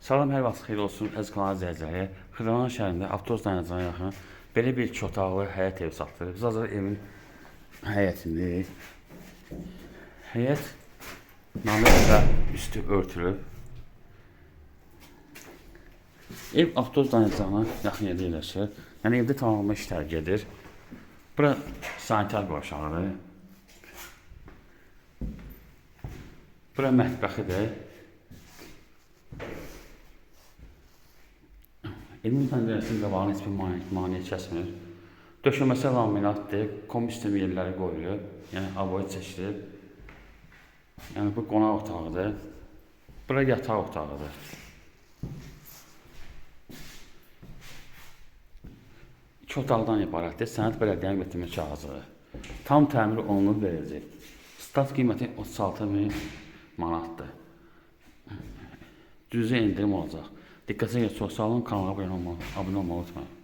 Salam, hər vaxt xeyir olsun əziz kanal izləyiciləri. Xırdalan şəhərində avtobus dayanacağına yaxın belə bir iki otaqlı həyət evi satılır. Biz hazır evin həyətindəyik. Həyət namelə üstü örtülüb. Ev avtobus dayanacağına yaxın yerdə yerləşir. Yəni evdə tamamlama işləri gedir. Bura sanitar qovşağıdır. Bura mətbəxidir. Evin pəncərəsinin qabağını heç bir maneə kəsmir. Döşəməsi laminatdır, kombi sistemi yerləri qoyulub, yəni aboy çəkilib. Yəni bu qonaq otağıdır. Bura yataq otağıdır. İki otaqdan ibarətdir. Sənəd bələdiyyənin bitirmə kağızıdır. Tam təmir olunub veriləcək. Start qiyməti 36 min manatdır. Cüzi endirim olacaq. Diqqətinizə görə çox sağ olun. Kanala abunə olmağı unutmayın.